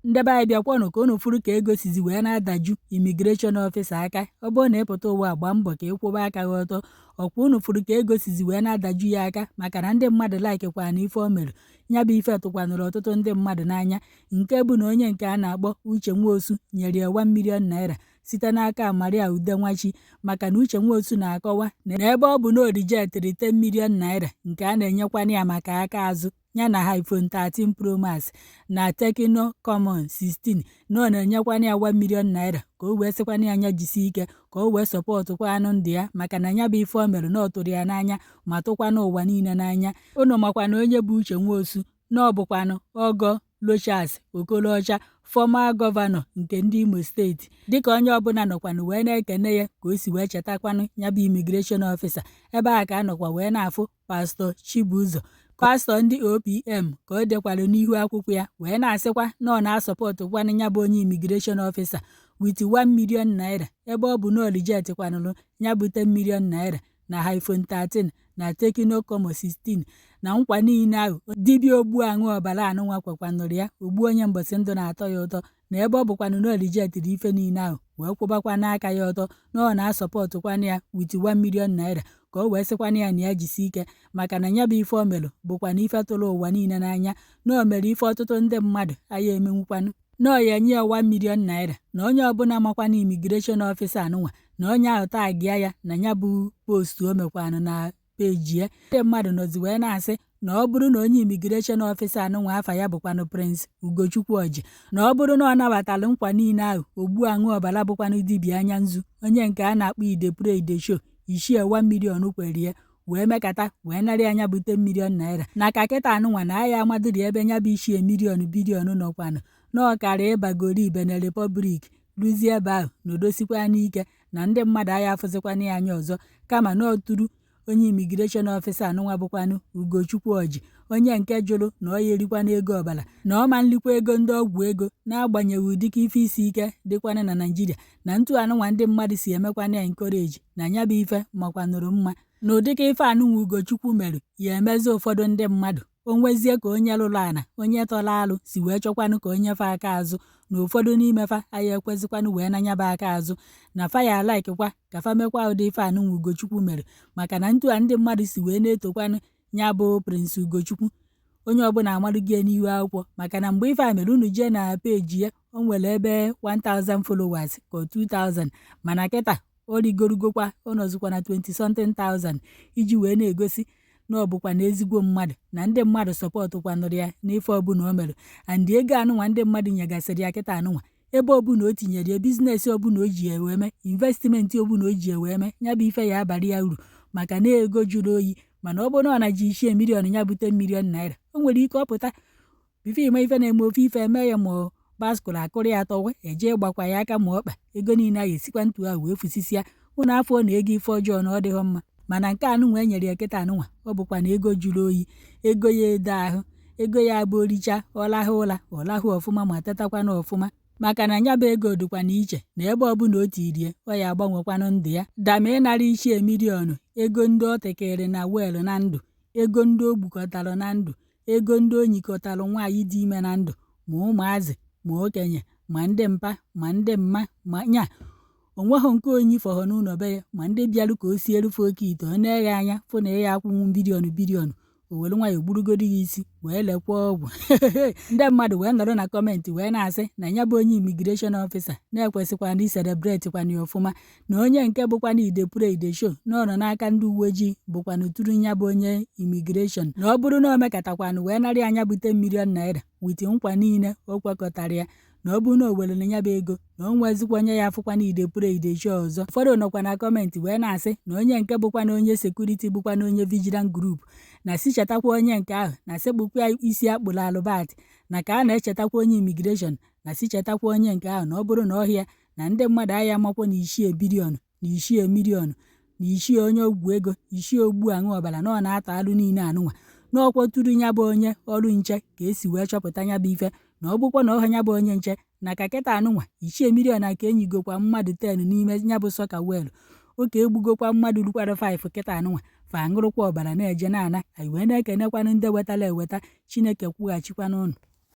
Ndị be anyị, bịakwanụ ka unu fụrụ ka ego sizi wee na-adaju immigration officer aka. Ọ bụrụ na ị pụta ụwa, gbaa mbọ ka ị kwụba aka gị ọtọ. Ọkwa unu fụrụ ka ego sizi wee na-adaju ya aka, maka na ndị mmadụ laikikwa na ife o mere. Ya bụ ife tụkwanụrụ ọtụtụ ndị mmadụ n'anya, nke bụ na onye nke a na-akpọ Uche Nwosu nyere ya 1 million naira site n'aka Maria Udenwachi, maka na Uche Nwosu na-akọwa na ebe ọ bụ na o rejectịrị 10 million naira nke a na-enyekwana ya maka aka azụ ya na iPhone 13 Pro Max na Tecno Camon 16, na ọ na-enyekwana ya 1 million naira ka o wee sịkwana ya anya jisi ike, ka o wee supportụkwanụ ndụ ya, maka na ya bụ ife o mere na ọ tụrụ ya n'anya ma tụkwanụ ụwa niile n'anya. Unu makwa na onye bụ Uche Nwosu, na ọ bụkwanụ ọgọ Rochas Okorocha, former governor nke ndị Imo Steeti. Dịka onye ọbụla nọkwanụ wee na-ekene ya ka o si wee chetakwanụ ya bụ immigration officer, ebe a ka a nọkwa wee na-afụ Pastọ Chibụzọ, pastọ ndị OPM, ka o dekwara n'ihu akwụkwọ ya wee na-asịkwa na ọ na-asupportụkwanụ ya bụ onye immigration officer with 1 million naira, ebe ọ bụ na o rejectkwanụrụ ya bụ 10 million naira na iPhone 13 na Tecno Camon 16 na nkwa niile ahụ dibịa ogbu aṅụ ọbara anụnwa kwekwanụrụ ya, ogbu onye mbọsị ndụ na-atọ ya ụtọ, na ebe ọ bụkwanụ na o rejectịrị ife niile ahụ wee kwụbakwa n'aka ya ọtọ, na ọ na-asupportụkwanụ ya with 1 million naira, ka o wee sịkwana ya na ya jisi ike, maka na ya bụ ife o melụ bụkwa na ife tụrụ ụwa niile n'anya, na o mere ife ọtụtụ ndị mmadụ aya emenwukwanụ, na ọ ya enye ya 1 million naira, na onye ọbụla makwana immigration officer anụnwa, na onye ahụ tagịa ya na ya bụ post o mekwanụ na peji ya. Ndị mmadụ nọzi wee na-asị na ọ bụrụ na onye immigration officer anụnwa, afa ya bụkwanụ Prince Ugochukwu Oji, na ọ bụrụ na ọ nabatara nkwa niile ahụ ogbu aṅụ ọbara bụkwanụ dibịa anya nzu, onye nke a na-akpọ Ide Pray Ide Show, ichie 1 million kwere ya wee mekata wee narị anya bụ 10 million naira, na ka kịta anụnwa na aya amadụri ebe nya bụ ichie million billion nọkwanụ, na ọkara ịbagoro Benin Republic ruzie ebe ahụ na odosikwa n'ike na ndị mmadụ aya afụzikwana ya anya ọzọ, kama na ọ tụrụ onye immigration officer anụnwa bụkwanụ Ugochukwu Oji, onye nke jụrụ na ọ ya erikwana ego ọbara, na ọ ma nlikwa ego ndị ọgwụ ego, n'agbanyeghị ụdịka ife isi ike dịkwana na Naịjirịa, na ntu anụnwa ndị mmadụ si emekwana ya encourage, na ya bụ ife makwanụrụ mma na ụdịka ife anụnwa Ugochukwu mere ya emezi ụfọdụ ndị mmadụ. O nwezie ka onye lụrụ ana, onye tọrọ alụ si wee chọkwanụ ka onye fe aka azụ, na ụfọdụ n'ime fa aya ekwezikwanụ wee na nyaba aka azụ, na fa ya alaikikwa ka fa mekwa ụdị ife anụnwa Ugochukwu mere, maka na ntu a ndị mmadụ si wee na-etokwanụ ya bụ Prince Ugochukwu, onye ọbụla amalụgie n'ihu akwụkwọ, maka na mgbe ife a mere, unu jee na peji ya, o nwere ebe 1000 followers ka 2000, mana kịta o rigorugokwa, ọ nọzikwa na 20 something thousand, iji wee na-egosi na ọ bụkwa na ezigbo mmadụ, na ndị mmadụ supportụkwanụrụ ya n'ife ọbụla o mere. And ego anụnwa ndị mmadụ nyegasịrị ya kịta anụnwa, ebe ọbụla o tinyere ya, business ọbụla o ji ya wee mee, investment ọbụla o ji ya wee mee, ya bụ ife ya abalị ya uru, maka na ego jụrụ oyi. Mana ọ bụrụ na ọ na ji ichie million ya bute million naira, o nwere ike ọ pụta bife ime ife na-eme ofe ife eme ya, ma baskụl akụrụ ya atọwe eje gbakwa ya aka, ma ọkpa ego niile a esikwa ntu ahụ wee fusisia ụnụ afọ na ego ife ọjọọ na ọ dịghọ mma. Mana nke anụnwa e nyere ya kịta anụnwa, ọ bụkwa na ego jụrụ oyi, ego ya edo ahụ, ego ya bụ oricha ọ lahụ ụla, ọ lahụ ọfụma ma tetakwana ọfụma, maka na ya bụ ego dịkwa n'iche na ebe ọbụla o tirie ọ ya agbanwekwanụ ndụ ya dama ịnara ichie million, ego ndị ọ tekere na well na ndụ, ego ndị o gbukọtara na ndụ, ego ndị o nyikọtara nwaanyị dị ime na ndụ, ma ụmụazị ma okenye ma ndị mpa ma ndị mma ma nya onweghị nke onye fọrọ n'ụlọ be ya, ma ndị bịarụ ka o siere fe oke ite, ọ na-eghe anya fụ na ya akwụnwu billion billion, o were nwayọọ gburugoro ya isi wee lekwa ọgwụ. Ndị mmadụ wee nọrọ na comment wee na-asị na ya bụ onye immigration officer na-ekwesịkwana icelebrate kwana ya ọfụma, na onye nke bụkwana Ide Pray Ide Show na ọ nọ n'aka ndị uwe ojii bụkwanụ tụrụ ya bụ onye immigration, na ọ bụrụ na o mekatakwanụ wee narị anya bụ 10 million naira with nkwa niile o kwekọtara ya, na ọ bụrụ na o were na ya bụ ego, na o nwezikwa onye ya afụkwana Ide Pray Ide Show ọzọ. Ụfọdụ nọkwa na comment wee na-asị na onye nke bụkwa na onye security, bụkwa na onye vigilant group, na si chetakwa onye nke ahụ, na sekpukwa isi akpụrụ alụbat, na ka a na-echetakwa onye immigration, na si chetakwa onye nke ahụ, na ọ bụrụ na ọhịa na ndị mmadụ agha amakwa na ichie billion na ichie million na ichie onye ọgwụ ego, ichie ogbu aṅụ ọbara, na ọ na-atọ alụ niile anụnwa, na ọkwọtụrụ ya bụ onye ọrụ nche ka esi wee chọpụta ya bụ ife, na ọ bụkwa na ọha ya bụ onye nche, na ka kịta anụnwa ichie million ka enyigokwa mmadụ 10 n'ime ya bụ soakaway oke, egbugokwa mmadụ rukwara 5 kịta anụnwa, fa aṅụrụkwa ọbara na-eje na-ana. Anyị wee na-ekenekwanụ ndị wetara eweta. Chineke kwughachikwanụ ụnụ.